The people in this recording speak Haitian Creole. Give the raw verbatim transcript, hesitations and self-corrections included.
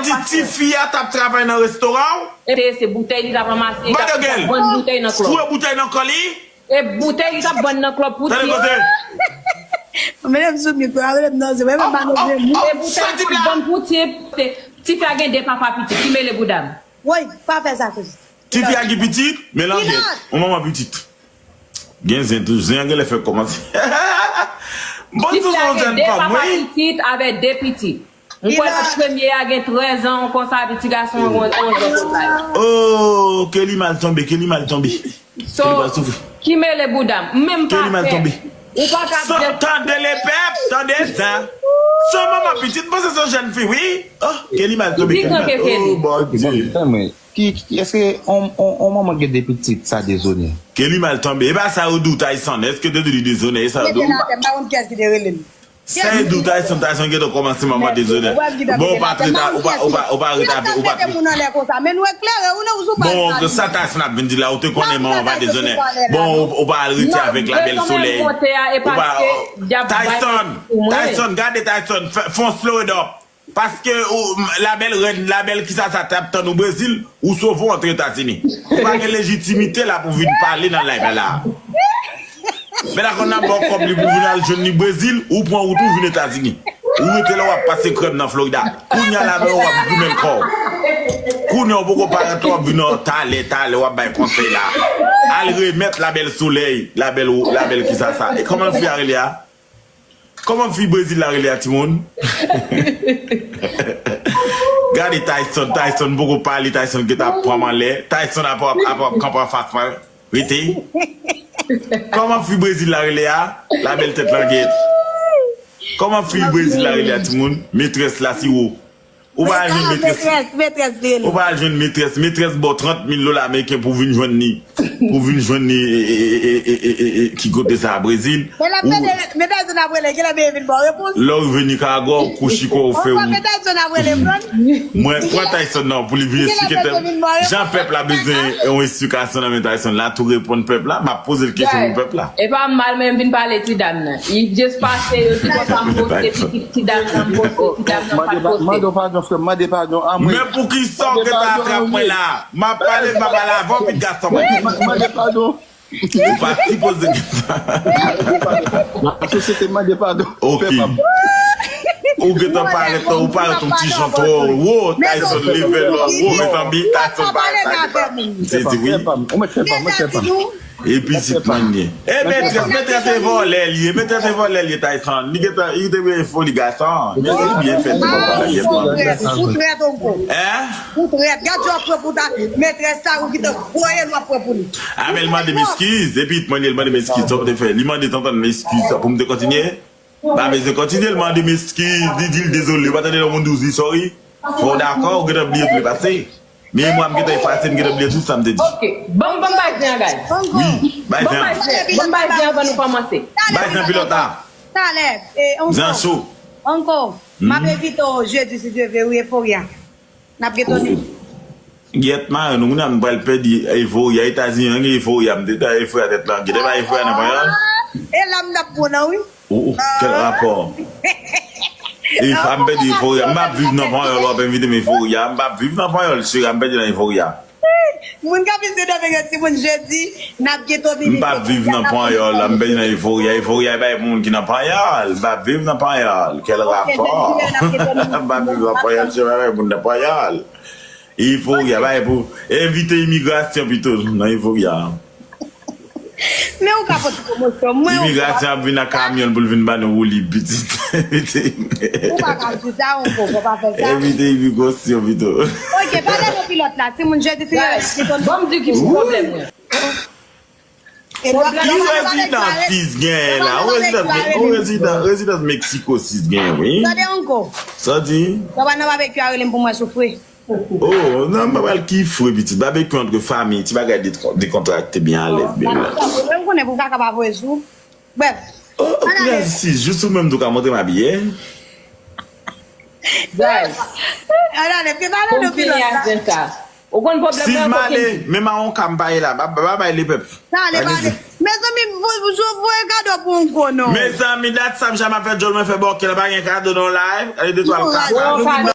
Ti, ti fi a t ap travay nan restoran w? E se boutèy li t ap ranmase, li t ap vann boutèy nan klòb. Foure boutèy nan kò li? E boutèy li t ap vann nan klòb pou ti. Mwen menm sou mikro a, mwen menm nan zye, mwen menm pa nan zye moun. E boutèy li t ap vann pou ti. Ti fi a gen de papa pitit, ki mele bouda m. Woy, pa fè sa, kouz. Ti fi a gen pitit, men l anyen. Yon manman pitit. Gen zen tou, zen an genlè fèk kòmanse. Bon, ti fi a gen de papa pitit avèk de pitit. M kwè lòt premye a gen trèz an, konsa, epi ti gason an gen onz an konsa. Oh, Kelly mal tonbe, Kelly mal tonbe. So, ki mele bouda m, m menm pa fè. Ou pa ka fè. Tande lepèp, tande sa. Se yon manman pitit, m panse se yon jèn fi, wi. Oh, Kelly mal tonbe, Kelly mal. Oh, Bondye. Ki, ki, èske on, on, on manman gen de pitit, sa dezonè? Kelly mal tonbe. E pa sa yo di w, Tyson. Èske te di li dezonè? E sa yo di w? Mete l atè, m pa konn kiyès ki te rele l. Sa yo di w, Tyson, Tyson gentan kòmanse manman dezonè. Bon, ou pa trete, ou pa, ou pa, ou pa rete avèk, ou pa trete moun anlè konsa. Men nou eklere, ou nan, ou sou paj la. Bon, sa Tyson ap vin di la, ou te konnen manman pa dezonè. Bon, ou, ou pa al rete avèk la bèl solèy. Ou pa, Tyson, Tyson, gade Tyson, fè, fè on slow it up. Paske ou, la bèl rèn, la bèl kisa sa t ap tann ou Brezil, ou sove w antre Etazini. Ou pa gen lejitimite la pou vin pale nan live la. Men la konn ap ba w kòb li pou vin al jwenn li Brezil, ou pran wout ou vin Etazini. Ou rete la w ap pase krèm nan Florida. Kounye a la menm w ap goumen kò w. Kounye a w poko parèt la w ap vin an talè, talè w ap bay konsèy la. Al remèt la bèl solèy, la bèl, la bèl kisa sa. E kòman fi a rele a? Kòman fi Brezil la rele a, timoun? Gade Tyson, Tyson poko pale, Tyson gentan ap pran m anlè. Tyson ap, ap, ap, ap kanpe anfas mwen. Rete. Kòman fi Brezil la rele a? La bèl tèt langèt. Kòman fi Brezil la rele a, timoun? Metrès la, siwo. Ou pa al jwenn metrès. Metrès, metrès li rele. Ou pa al jwenn metrès. Metrès ba w trant mil dola ameriken pou vin jwenn li. Pou vin jwenn li, e, e, ki kote sa, Brezil. Men l ap mete, men Tyson ap rele, kilè men vin ba w repons? Lè w rive Nikaragwa, ou kouchi kò, ou fè ou. Mwen pran Tyson nan pou li vin esplike tèt. Jan pèp la bezwen yon esplikasyon nan men Tyson la, tou reponn pèp la, m ap poze l kesyon pou pèp la. E pa mal menm vin pale ti dam nan. Li just pase yo di konsa m poste pitit ti dam nan, m poste ti dam nan, pa poste. Mande padon, frè m, mande padon. Anmwe. Men poukisa w gentan atrap mwen la? M ap pale, m ap pale avè w, pitit gason mwen. Mande padon. Ou pa sipoze gentan. Sosyete, mande padon. Ok. Ou gentan parèt, ou parèt yon ti jan twò wo. Tyson leve lò wo, mezanmi, Tyson parèt la. Se di wi. Epi si manye. E metrès, metrès e vòlè li ye, metrès e vòlè li ye, Tyson. Li gentan, li te vle foli gason. Men li byen fèt, li papa la, li papa. Ou trèt, onko. Hein? Ou trèt. Gad jan w ap pran pou ta metrès sa, ou gentan voye l w ap pran pou li. A, men l mande m eskiz, epi mwen li, l mande m eskiz, sa w te fè? Li mande tantan m eskiz, sa pou m te kontinye? Pa bezwen kontinye, l mande m eskiz, li di l dezole, ou pa tande lè yon moun di w di sorry? Fò w dakò, ou gentan bliye tou li pase. Men mwen m gentan efase, m gentan bliye tout sa m te di. Ok, ban m, ban m bay zen an, guys. Wi, bay zen an. Ban m bay zen an, ban m bay zen an avan nou kòmanse. Bay zen an, pilòt la. Talè, e, onko. Zen an cho. Onko, m ap envite w jedi, si Dye vle, wi, Euphoria. N ap gen toni. Gyèt mare nou, moun a m pral pèdi Euphoria, Etazini an gen Euphoria, m te ta Euphoria tèt langèt, e pa Euphoria nan panyòl. E la m t ap pran nan, wi. Oh, oh, quel rapport? E sa m pèdi Euphoria, m p ap viv nan panyòl, w ap envite m Euphoria, m p ap viv nan panyòl, cheri, m pèdi nan Euphoria. Moun k ap vin Sendomeng yo, timoun, jedi, n ap gen toni. M p ap viv nan panyòl, m pèdi nan Euphoria. Euphoria e bay pou moun ki nan panyòl. M p ap viv nan panyòl. Quel rapport? M p ap viv nan panyòl, se pa bay moun nan panyòl. Euphoria, bay pou, envite imigrasyon pito nan Euphoria. Men ou ka pote pwomosyon mwen. Imigrasyon ap vin ak kamyon pou l vin ban nou woulib pitit. Ou pa ka di sa, onko, fò pa fè sa. Envite imigrasyon pito. Ok, pale nou pilòt la, timoun, jedi, si yo. Bon, m di ki pwoblèm mwen. Ki rezidans sis genyen la? Ou rezidans, ou rezidans, rezidans Meksiko sis genyen, wi. Tande onko. Sa di? Papa nan babekyou a rele m pou mwen soufri. Oh, non, m pa pral ki fre, pitit. Babekyou antre fanmi, ti bagay de-, dekontrakte, byen alèz, byen alèz. Mwen konnen pou kaka pa voye sou. Brèf. Oh, oh, sis, jis ou menm tou ka montre m abiye. Guys. Ann ale, prepare nou pilòt la. Ou konn pwoblèm mwen, kote m ale, menm a yon ka m pa ye la, ba, ba, ba, bay lepèp. Sa ale, pale. Mezanmi, vo-, vo-, voye kado pou onko non. Mezanmi, dat sa m janm ap fè djòl mwen fè bòkè la, pa gen kado nan live. Ale de twa kado.